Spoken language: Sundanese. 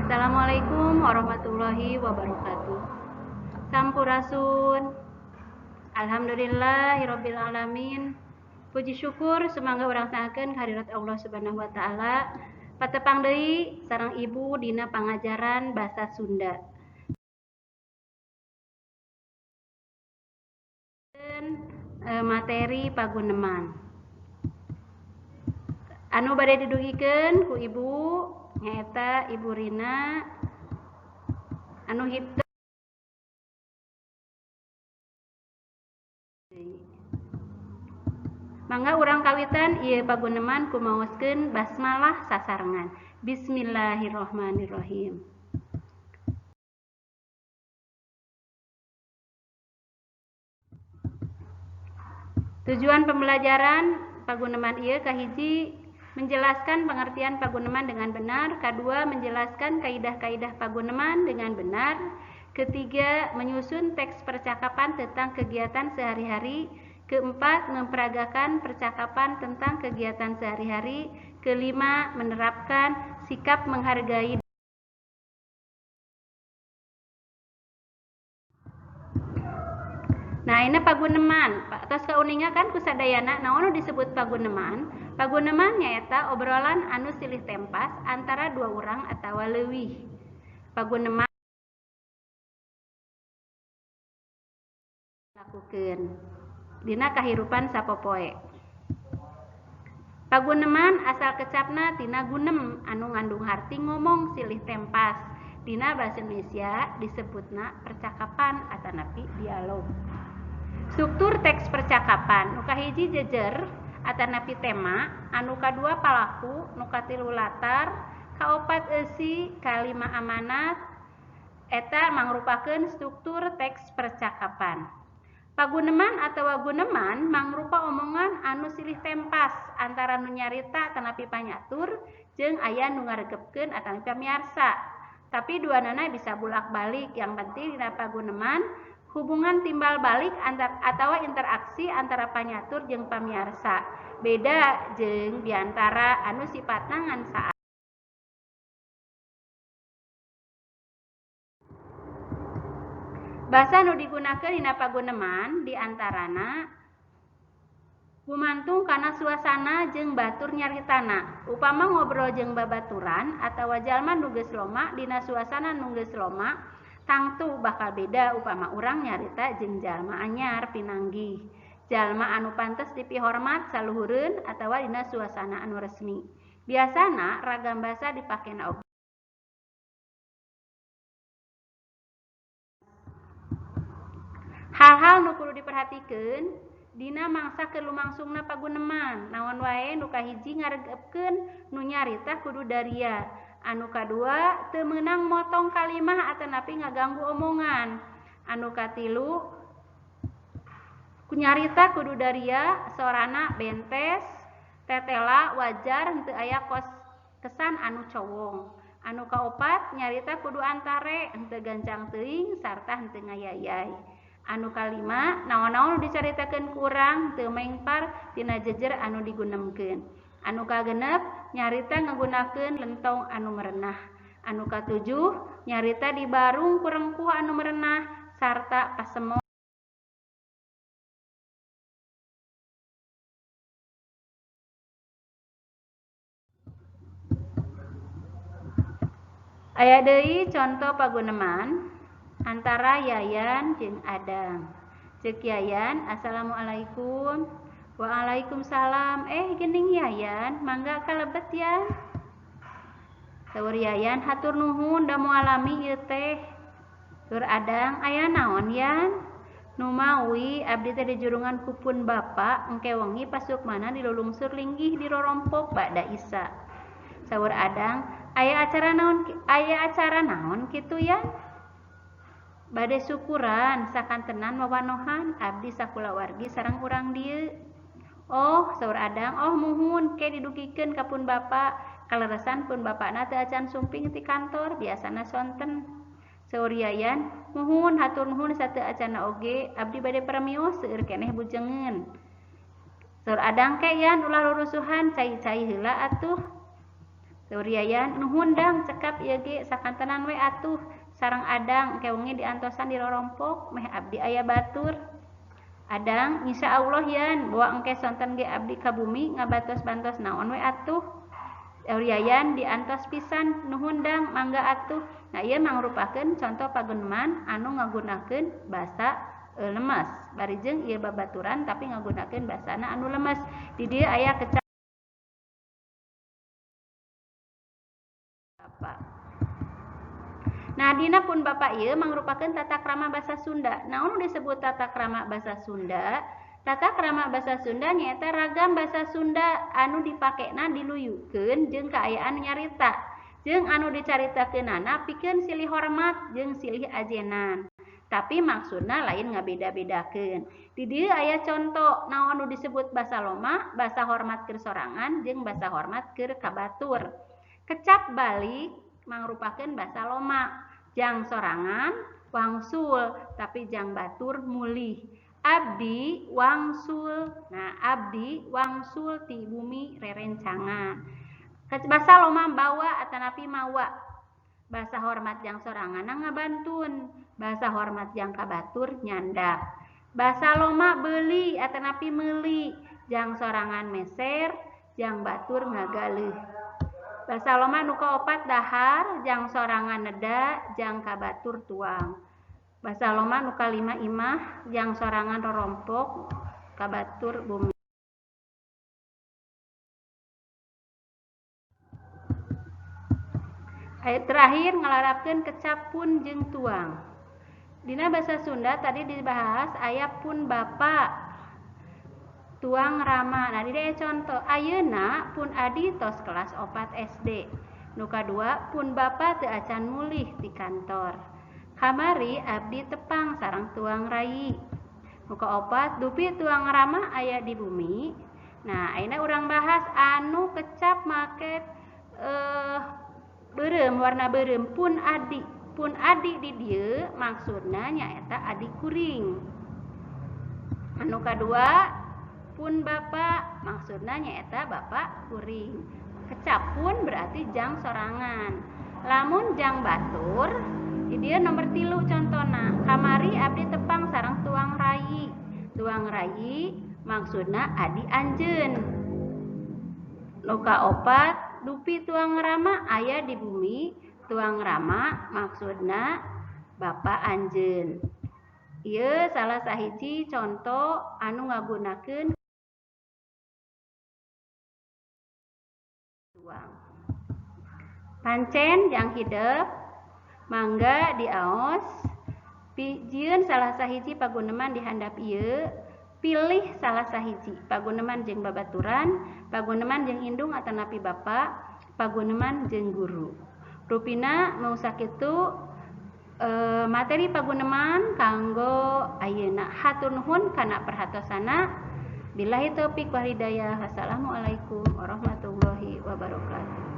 Assalamualaikum warahmatullahi wabarakatuh. Sampurasun. Alhamdulillahirabbil alamin. Puji syukur sumangga urang sanggakeun kehadirat Allah Subhanahu wa taala. Patepang deui sareng Ibu dina pangajaran basa Sunda. Materi paguneman. Anu bade didugikeun ku Ibu nyaeta Ibu Rina anu hipte. Mangga urang kawitan ieu paguneman ku maoskeun basmalah sasarengan. Bismillahirrahmanirrahim. Tujuan pembelajaran paguneman ieu kahiji, menjelaskan pengertian paguneman dengan benar, kedua, menjelaskan kaidah-kaidah paguneman dengan benar, ketiga, menyusun teks percakapan tentang kegiatan sehari-hari, keempat, memperagakan percakapan tentang kegiatan sehari-hari, kelima, menerapkan sikap menghargai. Nah, ini paguneman. Tos kauninga kan ku sadayana naon nu disebut paguneman? Paguneman nyaeta obrolan anu silih tempas antara dua urang atawa leuwih. Paguneman lakukeun dina kahirupan sapopoe. Paguneman asal kecapna tina gunem anu ngandung harti ngomong silih tempas. Dina bahasa Indonesia disebutna percakapan atanapi dialog. Struktur teks percakapan nu kahiji jejer atanapi tema, anu kadua palaku, nu katilu latar, kaopat eusi, kalima amanat. Eta mangrupakeun struktur teks percakapan. Paguneman atawa guneman mangrupa omongan anu silih tempas antara nu nyarita atanapi panyatur jeung aya nu ngaregepkeun atanapi pamiarsa. Tapi duanana bisa bulak-balik. Yang penting dina paguneman hubungan timbal balik antar atawa interaksi antara panyatur jeung pamiarsa. Beda jeung biantara anu sifatna ngan saat. Basa nu digunakeun dina paguneman diantarana gumantung kana suasana jeung batur nyaritana. Upama ngobrol jeung babaturan atawa jalma nu geus loma dina suasana nu geus loma, tangtu bakal beda upama urang nyarita jeung jalma anyar pinanggih. Jalma anu pantes dipihormat saluhureun atawa dina suasana anu resmi. Biasana ragam basa dipakena oge. Hal-hal nu kudu diperhatikeun dina mangsa keur lumangsungna paguneman. Naon wae? Nu kahiji, ngaregepkeun nu nyarita kudu daria. Anu kadua, teu meunang motong kalimah atanapi ngaganggu omongan. Anu katilu, nyarita kudu daria, sorana bentes, tetela wajar, henteu aya kos kesan anu cowong. Anu kaopat, nyarita kudu antare, henteu gancang teuing sarta henteu ngayayay. Anu kalima, naon-naon nu dicaritakeun ku urang teu mengpar tina jejer anu digunemkeun. Anu kagenep, nyarita ngagunakeun lentong anu merenah. Anu katujuh, nyarita dibarung ku rengkuh anu merenah sarta pasemo. Aya deui conto paguneman antara Yayan jeung Adang. Ceuk Yayan, "Assalamualaikum." "Waalaikumsalam. Geuning Yayan, mangga kalebet ya." Saur Yayan, "Hatur nuhun, da moal lami ieu teh." Saur Adang, "Aya naon, Yan?" "Numawi abdi teh dijurungan ku pun bapa, engke wengi pasukmana dilulungsur linggih di rorompok ba'da Isya." Saur Adang, "Aya acara naon kitu, Yan?" "Bade syukuran sakantenan wawanohan abdi sakulawargi sareng urang dieu." "Oh," saur Adang, "oh muhun, ke didugikeun ka pun bapa. Kaleresan pun bapana teu acan sumping ti kantor, biasana sonten." Saur Yayan, "Muhun, hatur nuhun sateu acanna oge, abdi bade permios, seueur keneh bujengeun." Saur Adang, "Ke Yan, ulah rurusuhan, cai-cai heula atuh." Saur Yayan, nuhun Dang, cekap ieu ge sakantenan we atuh sareng Adang engke wengi diantosan di rorompok meh abdi aya batur. Adang, insyaallah Yan, bawa engke sonten ge abdi ka bumi ngabantos-bantos naon we atuh. Saur Yayan, diantos pisan, nuhun Dang, mangga atuh. Nah, ieu mangrupakeun contoh paguneman anu ngagunakeun basa lemes. Bari jeung ieu babaturan tapi ngagunakeun basana anu lemes. Di dieu aya kecap Bapak. Nah, dina pun Bapak ieu mangrupakeun tata krama basa Sunda. Naon nu disebut tata krama basa Sunda? Tata krama basa Sunda nyaeta ragam basa Sunda anu dipakena diluyukeun jeung kaayaan nyarita. Jeung anu dicaritakeunana pikeun silih hormat jeung silih ajenan. Tapi maksudna lain ngabeda-bedakeun. Di dieu aya conto naon nu disebut basa loma, basa hormat keur sorangan jeung basa hormat keur ka batur. Kecap balik mangrupakeun basa loma, jang sorangan wangsul tapi jang batur mulih. Abdi wangsul. Nah, abdi wangsul ti bumi rerencangan. Basa loma bawa atanapi mawa. Basa hormat jang sorangan ngabantun, basa hormat jang ka batur nyandak. Basa loma beuli atanapi meuli, jang sorangan meser, jang batur ngagaleuh. Basa loma nu kaopat dahar, jang sorangan neda, jang ka batur tuang. Basa loma nu kalima imah, jang sorangan rorompok, ka batur bumi. Ayat terakhir ngalarapkeun kecap pun jeung tuang. Dina bahasa Sunda tadi dibahas aya pun bapa, tuang rama. Nah, di dieu contoh ayeuna pun adi tos kelas 4 SD. Nu kadua pun bapa teu acan mulih ti kantor. Kamari abdi tepang sareng tuang rai. Nu kaopat dupi tuang rama aya di bumi. Nah, ayeuna urang bahas anu kecap make beureum, warna beureum pun adi. Pun adi di dieu maksudna nyaeta adi kuring. Anu kadua pun bapa maksudna nyaeta bapa kuring. Kecap pun berarti jang sorangan. Lamun jang batur di dieu nomor 3 contona. Kamari abdi tepang sareng tuang rai. Tuang rai maksudna adi anjeun. Nu kaopat dupi tuang rama aya di bumi. Tuang rama maksudna bapa anjeun. Ieu salah sahiji conto anu ngagunakeun tuang. Pancen jang hidep mangga diaos jieun salah sahiji paguneman di handap ieu, pilih salah sahiji paguneman jeung babaturan, paguneman jeung indung atanapi bapa, paguneman jeung guru. Rupina mau sakitu materi paguneman kanggo ayeuna. Hatur nuhun kana perhatosana. Billahi taufik wal hidayah. Wassalamualaikum warahmatullahi wabarakatuh.